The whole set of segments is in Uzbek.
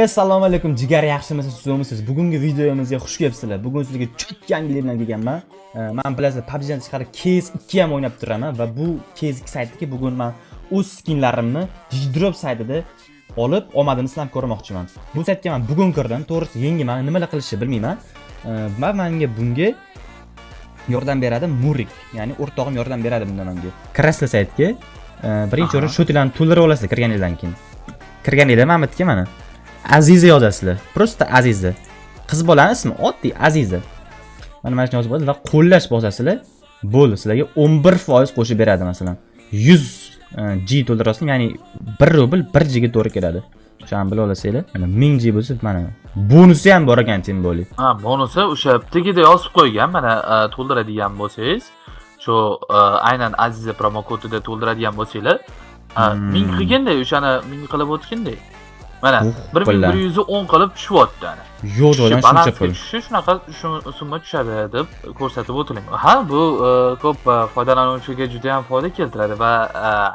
Assalomu alaykum, jigar, yaxshimisiz, tuzukmisiz? Bugungi videomizga xush kelibsizlar. Bugun sizlarga chut yangilik bilan kelganman. Man, bilasizlar, PUBG'dan tashqari Case 2 ham o'ynab turaman va bu Case 2 saytidagi bugun man o'z skinlarimni GGDrop saytida olib, omadimni sinab ko'rmoqchiman. Bu saytga man bugun kirdim. To'g'risi, yangiman, nimalar qilishni bilmayman. Va menga bunga yordam beradi Murik, ya'ni o'rtog'im yordam beradi bunda menga. Kirasizlar saytga, birinchi o'rin счёт larni to'ldirib olasizlar kirganingizdan keyin. Kirganingizda mana bu yerga, mana, Aziza yozasizlar. Просто Aziza. Qiz bolani ismi oddiy Aziza. Mana shuni yozib qo'yasiz va qo'llash bosasizlar. Bo'ldi, sizlarga 11% qo'shib beradi masalan. 100 G to'ldirasizlar, ya'ni 1 rubl 1 G ga to'g'ri keladi. O'shani bilib olasizlar. Mana 1000 G bo'lsa, mana bonusi ham bor ekan, тем более. Ha, bonusi o'sha tagida yozib qo'ygan, mana, to'ldiradigan bo'lsangiz, shu aynan Aziza promokodida to'ldiradigan bo'lsanglar, 1000 qilganda, o'shani 1000 qilib o'tganda. Mana 1110 qilib tushyapti ana. Yo'q joydan shuncha Balansga pul. tushishi shunaqa shu summa tushadi deb ko'rsatib o'tiling. Ha, bu ko'p foydalanuvchiga juda ham foyda keltiradi va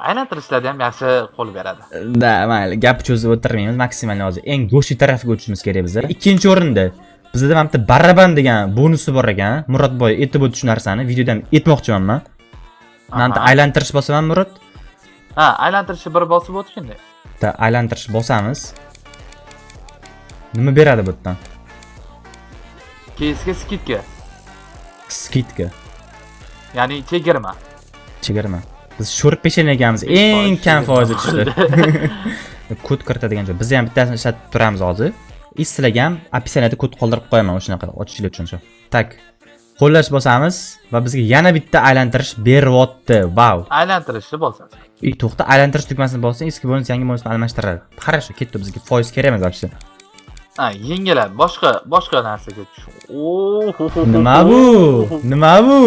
aylantirishlarda ham yaxshi qo'l beradi. Да, mayli, gap cho'zib o'tirmaymiz. Maksimal hozir eng go'shtli tarafiga o'tishimiz kerak biza. Ikkinchi o'rinda bizda mana bitta baraban degan bonusi bor ekan. Murodboy aytib o'tdi shu narsani, videoda ham aytmoqchiman man. Mana bitta aylantirish bosaman, Murod. Ha, aylantirishni bir bosib o'tganda. Bitta aylantirish bosamiz. Nima beradi bu yerdan? Keysga скидка. Скидка. Ya'ni chegirma. Chegirma. Biz sho'rib peshana ekanmiz. Eng kam foizi tushdi. Kod kiritadigan joy. Biz ham bittasini ishlatib turamiz hozir. И sizlarga ham описание da kod qoldirib qo'yaman o'shanaqa ochishlar uchun shu. Так. Qo'llash bosamiz va bizga yana bitta aylantirish beryapti. Vau. Aylantirishni bosasiz. И to'xta, aylantirish tugmasini bossang, eski bonus yangi bonusni almashtiradi. Хорошо, ketdi, bizga foiz kerak emas вообще. Ha, yengiladi. Boshqa boshqa narsaga tush. Oh, Nima bu? Nima bu?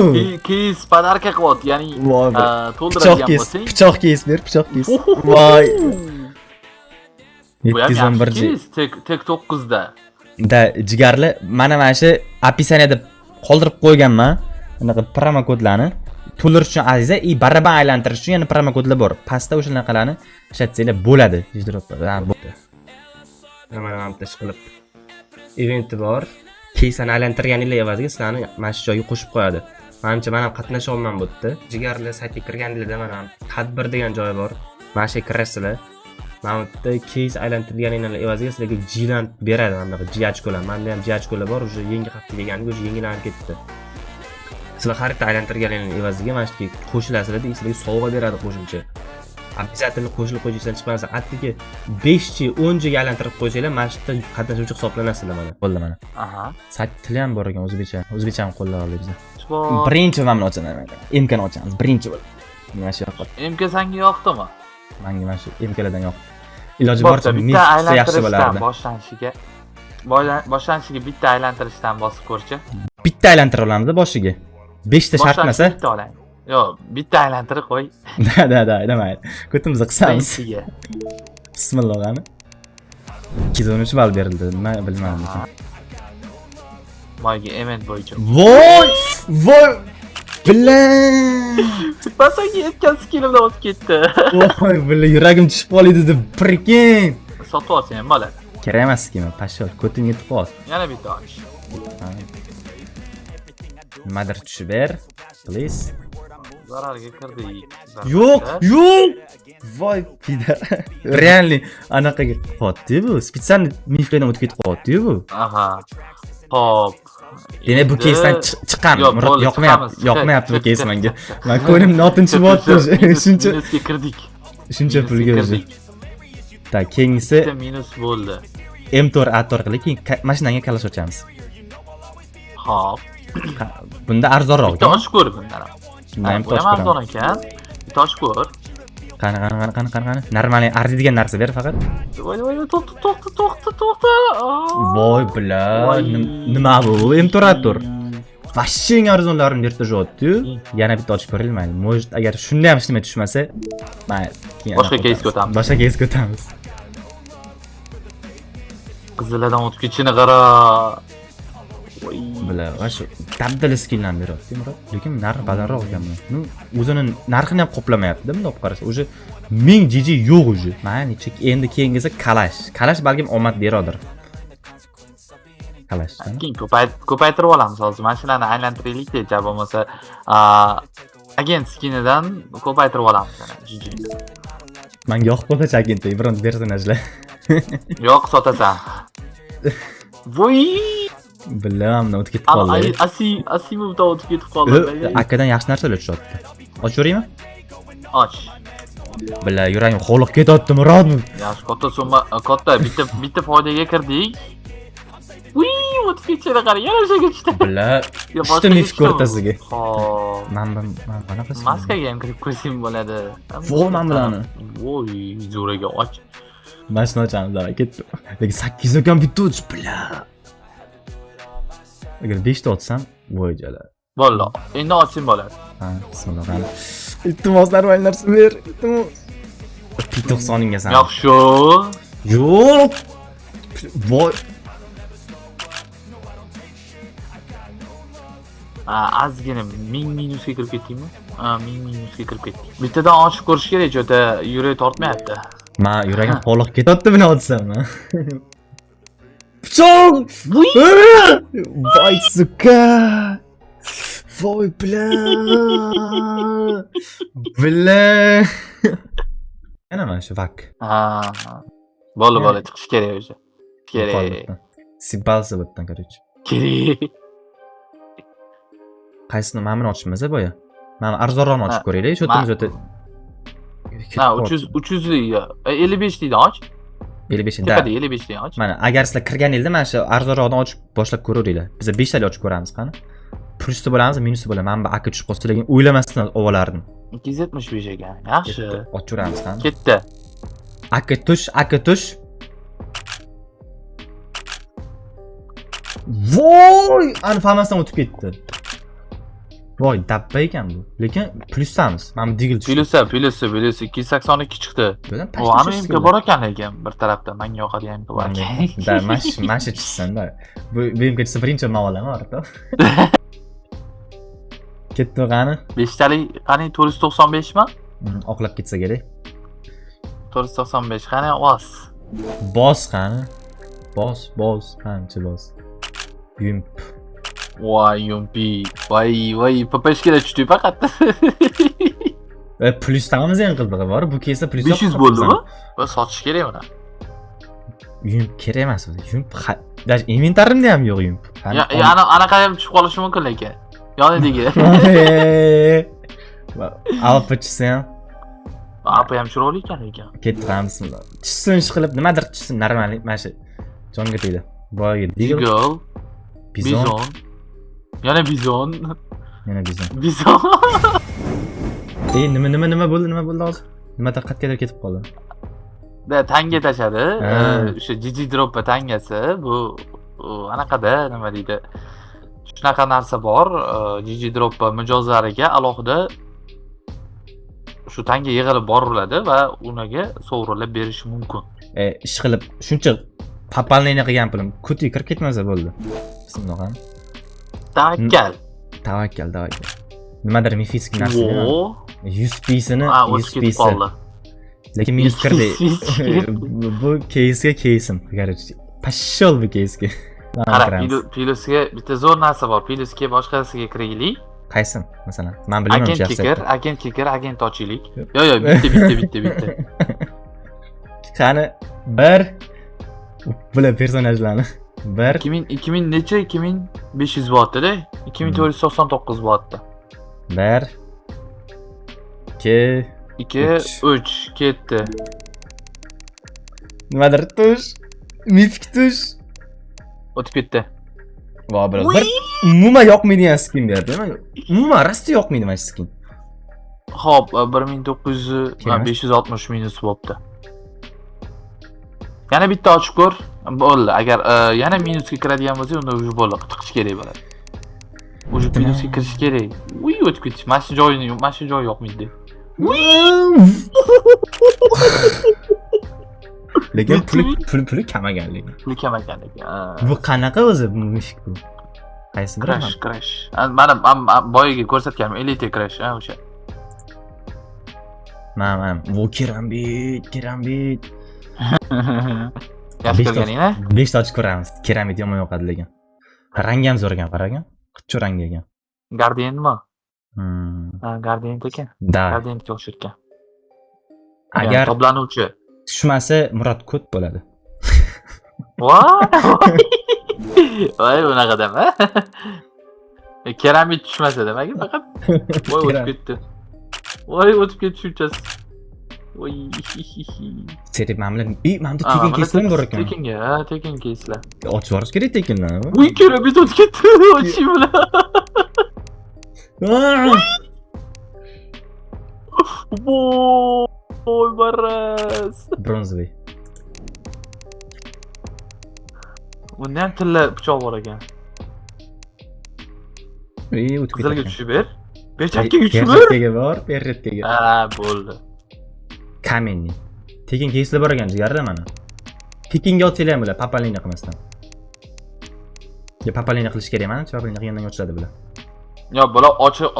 Кейс подарка qilyapti, ya'ni Voy, pichoq to'ldiradigan kes, bo'lsang. Pichoq kes ber, pichoq kes. Voy. Bu ham 711 yaxshi G. кейс, tek tek 9 da. Да, jigarli, mana shu описание da qoldirib qo'yganman. Anaqa promokodlarni to'ldirish uchun Aziza и baraban aylantirish uchun yana promokodlar bor. Pastda o'shanaqalarni ishlatsanglar bo'ladi. Ha, bo'ldi. Mana bitta ish qilib eventi bor. Keysani aylantirganinglar evaziga sizlarni mana shu joyga qo'shib qo'yadi. Manimcha, men ham qatnashyapman bu yerda. Jigarli, saytga kirganinglarda mana tadbir degan joyi bor. Mana shu yerga kirasizlar. Mana bu yerda кейс aylantirganinglar evaziga sizlarga G'dan beradi, mana bunaqa G очко lar. Menda ham G очко lar bor, уже yangi hafta kelganiga уже yangilanib ketdi. Sizlar har bitta aylantirganinglar evaziga mana shu yerga qo'shilasizlar, sizlarga sovg'a beradi qo'shimcha. Обязательно qo'shilib qo'yishdan chiqmaysiz. Hattoki 5 G, 10 G ga aylantirib qo'ysanglar, mana shu yerda qatnashuvchi hisoblanasizlar mana. Bo'ldi mana. Sayt tili ham bor ekan, o'zbekcha. O'zbekcha ham qo'llay oldik biz. Bor. Birinchi mana buni ochaman. MK ni ochamiz birinchi bo'lib. Mana shu yoqqa. MK sanga yoqdimi? Menga mana shu MKlardan yoqdi. Iloji Bo'pti, boricha bitta mif tushsa yaxshi aylantirishdan bo'lardi. Boshlanishiga bitta aylantirishdan bosib ko'rchi. Bitta aylantira olamiz boshiga. 5 ta shart emas, a? Bitta olang. Yo'q, bitta aylantirib qo'y. Да, mayli. Ko'timizni qisamiz. Birinchisiga. Bismillah, qani. 213 ball berildi. Nima, bilmadim lekin. Moyga event bo'yicha. Voy! Voy! Бля! Basaga yetgan skillimdan o'tib ketdi. Voy, бля, yuragim tushib qoldi deb, прикинь. Sotib olsang ham bo'ladi. Kerak emas skin, пошёл, ko'ting yetib qol. Yana bitta och. Nimadir tushib ber, please. Zararga kirdik. Yo'q, yo'q. Voy, пида. Реально anaqaga qilyapti bu. Специально miflardan o'tib ketib qolyapti bu. Aha. Xo'p. Demak, bu Endi keysdan chiqamiz. Yo'q, Murod, bo'ldi, yoqmayapti, chiqamiz, yoqmayapti bu chiq, keys chiq, menga. chiq. Man ko'nglim notinchyapti O'sha shuncha minusga kirdik. shuncha Minusga pulga уже. kirdik. Так, keyingisi Bitta minus bo'ldi. M4 A4 qilib, keyin mashinanga kalash ochamiz. Xo'p. Bunda arzonroq Bitta ekan. ochib ko'r bundan ham. Bundan ham Bu ham ochib ko'raman. arzon ekan. Bitta ochib ko'r. Qani, qani, qani, qani, qani, qani. Нормальный arziydigan narsa ber faqat. Voy, voy, to'xta, to'xta, to'xta, to'xta. Voy, бля, Voy. nima bu? M4 A4. Вообще eng arzonlarini berib tashyapti-yu. Yana bitta ochib ko'raylik, mayli. Может, agar shunda ham hech nima tushmasa, mayli. Keyin Boshqa anaqa keysga o'tamiz. Boshqa keysga o'tamiz. Qizillardan o'tib ketishini qara. Voy. Бля, shu dabdala skinlarni beryapti, Murod. Lekin narxi balandroq ekan buni. Ну, o'zini narxini ham qoplamayapti-da, bundoq olib qarasa. Уже 1000 GG yo'q уже. Mana nechuk endi keyingisi kalash. Kalash balkim omad beradir. Kalash. Keyin ko'paytirib olamiz hozir. Mana shularni aylantiraylik deja bo'lmasa, agent skinidan ko'paytirib olamiz yana GG. Manga yoqib qolsa agentdagi biron personajlar. Yo'q, sotasan. Voy! Bilaman, o'tib ketib qoldi. Asimovdan o'tib ketib qoldi. Akadan yaxshi narsalar tushyapti. Ochib yuboraymi? Och. Бля, yuragim hovliq ketyapti, Murod. Yaxshi, katta summa, katta bitta bitta foydaga kirdik. Uy, o'tib ketishini qara, yana o'shaga tushdi. Бля, Yo, tushdi boshqaga мифик tushdimi? o'rtasiga. Xo'p. Man man qanaqa skin? Maskaga ham kirib ko'rsang bo'ladi. Vo, man bularni. Voy, zo'raga och. Mana shuni ochamiz, давай, ketdi. Lekin 800 ekan bitta o'tish, бля. Agar 5 ta otsam, voy jala. Bo'ldi. Endi ochsang bo'ladi. Ha, bismillah. Qani. Iltimos, normal narsa ber, iltimos. P90 san. Yaxshi. Yo'q. Voy. Ha, ozgina 1000 minusga kirib ketdingmi? Ha, 1000 minusga kirib ketdik. Bittadan ochib ko'rish kerak, jo'ta yurak tortmayapti. Ma yuragim hovliq ketyapti buni otsam. Pichoq! Voy! Voy сука! Voy бля! Бля! Yana mana shu vak. Ha. Bo'ldi, bo'ldi, chiqish kerak o'sha. Kerak. Сибалса bu yerdan, короче. Kerak. Qaysini, mana buni ochishimiz boya? Mana arzonroqni ochib ko'raylik. Shu yerda o'ta. Ha, 300 300 lik, 55 likdan och. 55 da. Tepada 55 likdan och. Mana agar sizlar kirganingizda mana shu arzonroqdan ochib boshlab ko'raveringlar. Biz 5 talik ochib ko'ramiz, qani. Plyusda bo'lamiz, minusda bo'lamiz. Mana bu aka tushib qolsa, lekin o'ylamasdan olib olardim. 275 ekan. Yaxshi. Ochaveramiz, qani. Ketdi. Aka tush, aka tush. Voy, ani famasdan o'tib ketdi. Voy, dabba ekan bu. Lekin plyusdamiz. Mana bu digil tushdi. Plyusi, plyusi, plyusi 282 chiqdi. Budan O, pastga ani tushishsi MK kerak. bor ekan lekin bir tarafda menga yoqadigan MK bor ekan. Da, mana shu tushsin-da. Bu MK tushsa birinchi man olaman, o'rtoq. Ketdi qani? 5 talik qani 495 mi? Oqlab ketsa kerak. 495 qani oz. Bos qani? Bos, bos, qancha bos? Yump. Voy, yumpi. Voy, voy, PPshga tushdi faqat. Plyusdamiz eng qizig'i bor. Bu kelsa plyus 500 bo'ldimi? Va sotish kerak buni. Yump kerak emas o'zi. Yump даже inventarimda ham yo'q yump. Ya, ya, anaqa ham tushib qolishi mumkin lekin. Yonidagi. Alpa tushsa ham. Alpa ham chiroyli ekan lekin. Ketdi ham, bismillah. Tushsin ish qilib, nimadir tushsin, normal mana shu jonga tegdi. Boyagi Deagle, Deagle, Bizon. Bizon. Yana bizon. Yana bizon. Bizon. Nima, nima, nima bo'ldi, nima bo'ldi hozir? Nimadir qayergadir ketib qoldi. Da tanga tashadi. Ha. O'sha GG droppa tangasi bu anaqada nima deydi? Shunaqa narsa bor. GG droppa mijozlariga alohida shu tanga yig'ilib boriladi va ularga sovrinlar berishi mumkin. Ish qilib shuncha пополнение qilgan pulim ko'tiga kirib ketmasa bo'ldi. Bismillah. Tavakkal. Tavakkal, tavakkal. Nimadir mifik narsa nima? Vo. 100 pisini, Ha, 100 o'tib ketib pisi. qoldi. Lekin minus kirdi. Yuz pis. Bu keysga keysim. Короче, пошёл bu keysga. Qara, Kiramiz. Pilusga bitta zo'r narsa bor. Pilusga boshqasiga kiraylik. Qaysi masalan? Men bilmayman Agentga shaxsiyatda. kir, agentga kir, agent ochaylik. Yo'q, yo'q, bitta, bitta, bitta, bitta. Qani, bir bular personajlarni. Bir. 2000, 2000 necha? 2500 bo'lyapti-da. 2499 bo'lyapti. 1 2 2, Uch. 3 ketdi. Nimadir tush. Mifik tush. O'tib ketdi. Va bir umuman yoqmaydigan skin berdi. Umuman rosti yoqmaydi mana shu skin. Xo'p, bir ming to'qqiz yuz, Kerak emas. besh yuz oltmish minus bo'libdi. Yana bitta ochib ko'r. Bo'ldi. Agar yana minusga kiradigan bo'lsa, unda уже bo'ldi, chiqish kerak bo'ladi. Уже Bittimi? minusga kirish kerak. Uy, o'tib ketish. Mana shu joyini, mana shu joy yoqmaydi. Lekin puli kamagan lekin. Puli kam ekan lekin. Ha. Bu qanaqa o'zi bu mushuk bu? Qaysi biri? Crash, Crash. Mana boyagi ko'rsatganim Elite Crash, ha o'sha. Mana, bu kerambit, kerambit. Yaxshi ko'rganing-a? 5 ta ochib ko'ramiz. Kerambit yomon yoqadi lekin. Rangi ham zo'r ekan, qarang. Qichur rangga ekan. Guardianmi? Ha, Guardian ekan. Da. Guardianga o'xshar ekan. Agar toblanuvchi tushmasa Murod ko't bo'ladi. Voy! Voy, bunaqa dema. Keramit tushmasa demak faqat. Voy, o'tib ketdi. Voy, o'tib ketdi shunchasi. Voy. Serib mana bilan, mana bu tekin keyslar bor ekan. Tekinga, ha, tekin keyslar. Ochib yuborish kerak tekinlarni. Voy, keramit o'tib ketdi. Oching bilan. Voy, baras. Bronzovый. Bunda ham tilla pichoq bor ekan. O'tib Qizilga ketdi. tushib ber. Perchatkaga tushib ber. Perchatkaga bor, perchatkaga. Ha, bo'ldi. Kamenniy. Tekin keyslar bor ekan jigarda mana. Tekinga otsanglar ham bular, papalina qilmasdan. Yo, papalina qilish kerak manimcha, papalina qilgandan keyin ochiladi bular. Yo, bular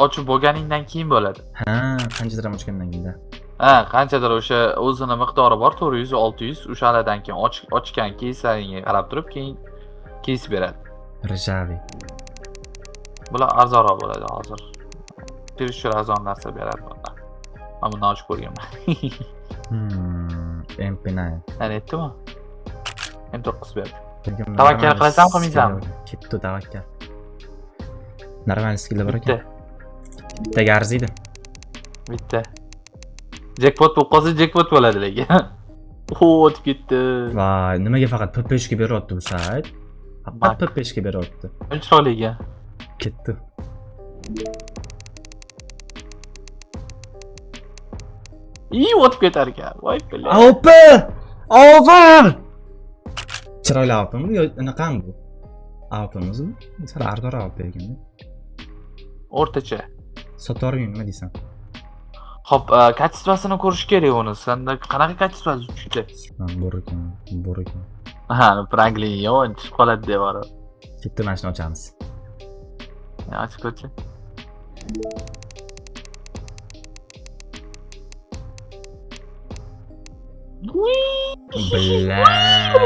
ochib bo'lganingdan keyin bo'ladi. Ha, qanchadir ham ochgandan keyin-da. Ha, qanchadir o'sha o'zini miqdori bor, 400, 600, o'shalardan keyin ochgan keyslaringga qarab turib, keyin keys beradi. Rjaviy. Bular arzonroq bo'ladi hozir. Tirishur arzon narsa beradi bundan. Men bundan ochib ko'rganman. MP9. Ana aytdimi? M9 berdi. Tavakkal qilasanmi, qilmaysanmi? Ketdi tavakkal. Normal skilllar bor ekan. Bitta. Bittaga arziydi. Bitta. Jackpot bo'lib qolsa jackpot bo'ladi lekin. O, o'tib ketdi. Voy, nimaga faqat P5 ga beryapti bu sayt? Faqat P5 ga beryapti. Chiroyli ekan. Ketdi. O'tib ketar ekan. Voy billa. AWP! AWP! Chiroyli AWPmi yo anaqami bu? AWPmizmi? Sal arzonroq AWP ekanda. O'rtacha. Sotorming, nima deysan? Xo'p, kачествосini ko'rish kerak uni. Senda qanaqa kачествоsi tushdi? Ha, bor ekan, bor ekan. Ha, prangli yomon tushib qoladi deb borib. Ketdi, mana shuni ochamiz. Ya, ochib ko'rchi. Billa.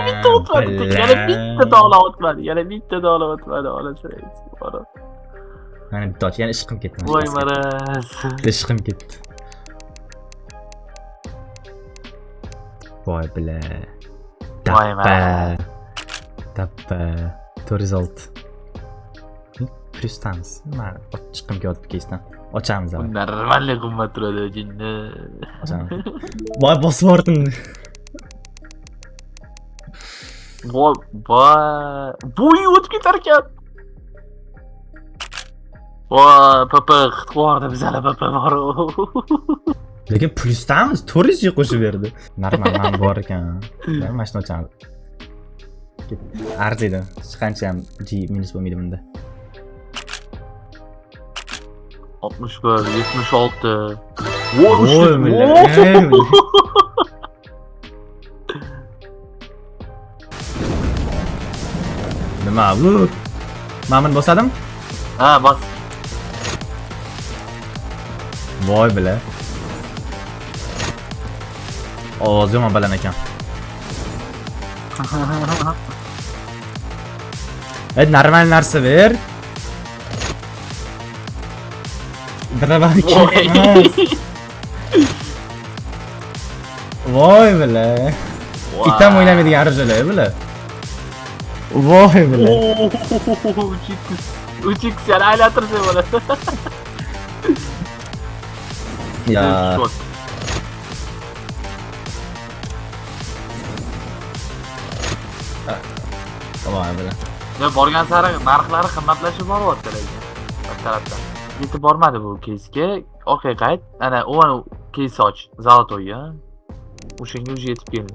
Bitta o'tmadi, yana bitta dog'la o'tmadi, yana bitta dog'la o'tmadi, onasi borib. Mana bitta och, yana ishqim ketdi. Voy maraz. Ishqim ketdi. Voy billa. Voy maraz. Tappa. 406. Plyustamiz. Mana chiqqim kelyapti keysdan. Ochamiz avval. Bundan normalniy qimmat turadi jinni. Ochamiz. Voy, bosib yubordim. Voy, voy. Bo'yi o'tib ketar ekan. Voy, PP qitib yubordi bizani PP bor. Lekin plyustamiz, 400 ga qo'shib berdi. Normal, mana bor ekan. Mana shuni ochamiz. Arziydi. Hech qancha ham G minus bo'lmaydi bunda. 61, 76. Voy, Voy, millat. Nima bu? Mana buni bosadim? Ha, bos. Voy bila. Ovozi yomon baland ekan. Normal narsa ber. Daraban kerak. Voy bila. Itam o'ynamaydigan arjalar bila. Voy bila. 3x yana aylantirsa bo'ladi. Ya. Voy bila. Ya borgan sari narxlari qimmatlashib boryapti lekin. Bir tarafdan. Yetib bormadi bu keysga. Orqaga qayt. Ana, u mana keys och. Zolotoy, ha. O'shanga уже yetib keldi.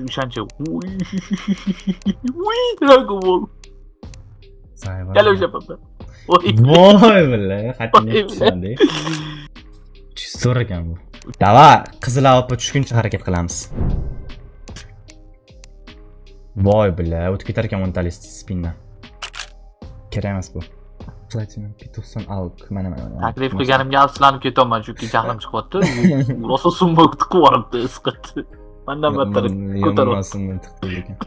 O'shancha. Uy, Dragon Ball. Gel o'sha papa. Voy. Voy bila, xatini Voy tushandi. Zo'r ekan bu. Dava, qizil AWP tushguncha harakat qilamiz. Voy bila, o'tib ketar ekan o'ntalik spindan. Kerak emas bu. Platinum P90 AUG. Mana. Taklif qilganimga afsuslanib ketyapman, chunki jahlim chiqyapti. Rosa summa tiqib yuboribdi isqit. Mandan battar ko'tarib. Tiqdi ekan.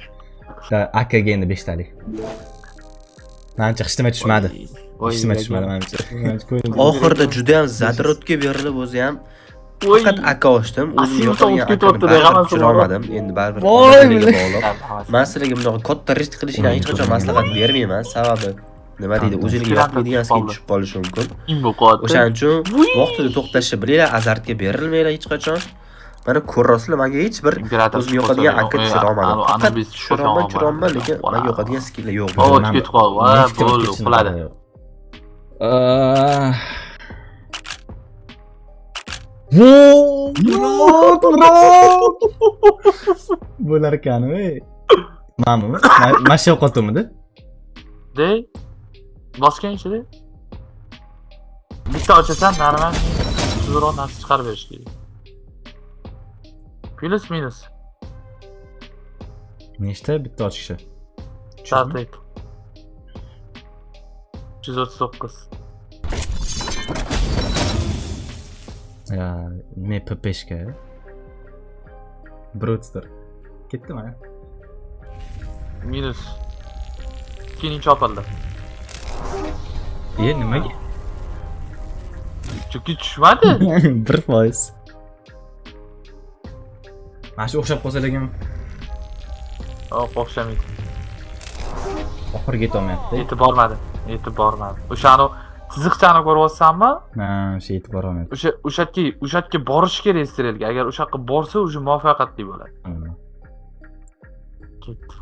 AKga endi 5 talik. Manimcha hech nima tushmadi. Hech nima tushmadi manimcha. Oxirida juda ham zadrotga berilib o'zi ham faqat aka ochdim. O'zim yoqadigan akani tushira olmadim. Endi baribir bog'liq. Men sizlarga bunaqa katta risk qilishni hech qachon maslahat bermayman. Sababi nima deydi, o'zingizga yoqmaydigan skin tushib qolishi mumkin. O'shaning uchun vaqtida to'xtashni bilinglar, azartga berilmanglar hech qachon. Mana ko'rasizlar, menga hech bir o'zim yoqadigan aka tushira olmadim. Faqat tushiraman, lekin menga yoqadigan skinlar yo'q. O, ketib qoldi. Va, bo'ldi, quladi. Bro. Bo'lar ekan, ey. Manmi? Mana shu yo'qotuvmidi? De. Bosgan ichida. Bitta ochasan, normal tuzukroq narsa chiqarib berish kerak. Plus minus. Nechta bitta ochishi? Start. 339. Ya, nima P5ga? Brutster. Ketdi mana. Minus. Keyin chopildi. Nimaga? Chunki tushmadi. 1%. Mana shu o'xshab qolsa lekin. Yo'q, o'xshamaydi. Oxiriga yetolmayapti. Yetib bormadi. O'shani chiziqchani ko'ryapsanmi? Ha, o'sha yetib borolmayapti. O'sha borish kerak strelga. Agar o'sha yoqqa borsa, o'sha muvaffaqiyatli bo'ladi. Ketdi.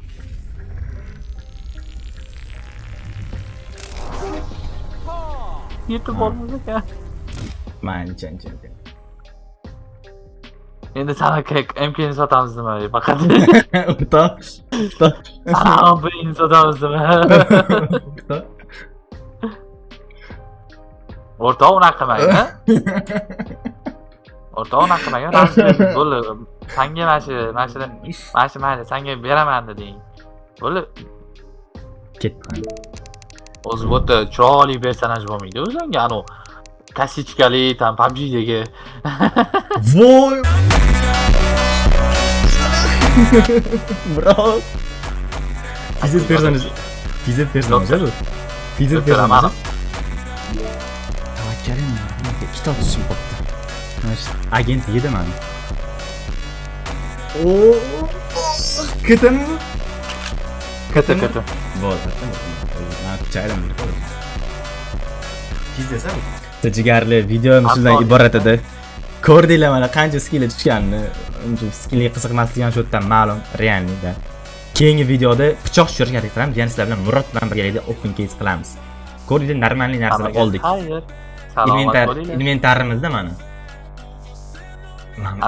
Yetib bormas ekan. Mancha. Endi sana MK'ni sotamiz nima faqat. O'rtoq. Sana MK'ni sotamiz nima? O'rtoq. O'rtoq unaqa qilmang, ha? O'rtoq unaqa qilmang, bo'ldi. Sanga mana shu mayli, sanga beraman deding. Bo'ldi. Ketdi. O'zi bu yerda chiroyli personaj bo'lmaydi o'zanga, anu kasichkali, tam PUBG'dagi. Voy! Bro. Fizet personaj. Fizet personaj. Fizet personaj. Tavakkalim, ikkita otishim qolibdi. Mana shu agent yedi mani. O! Ketami? Keta. Bo'ldi. Men kuchaydim. Pizdesa. Jigarli videomiz shundan iborat edi. Ko'rdinglar mana qancha skillga tushganini. Uncha skillga qiziqmasligi ham shu yerdan ma'lum, realniyda. Keyingi videoda pichoq tushirishga harakat qilamiz. Yana sizlar bilan Murod bilan birgalikda open case qilamiz. Ko'rdinglar, normalniy narsalar oldik. Xayr. Salomat bo'linglar. Inventarimizda mana.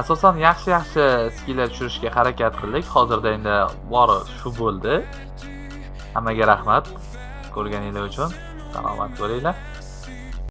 Asosan yaxshi-yaxshi skilllar tushirishga harakat qildik. Hozirda endi bori shu bo'ldi. Hammaga rahmat ko'rganinglar uchun. Salomat bo'linglar.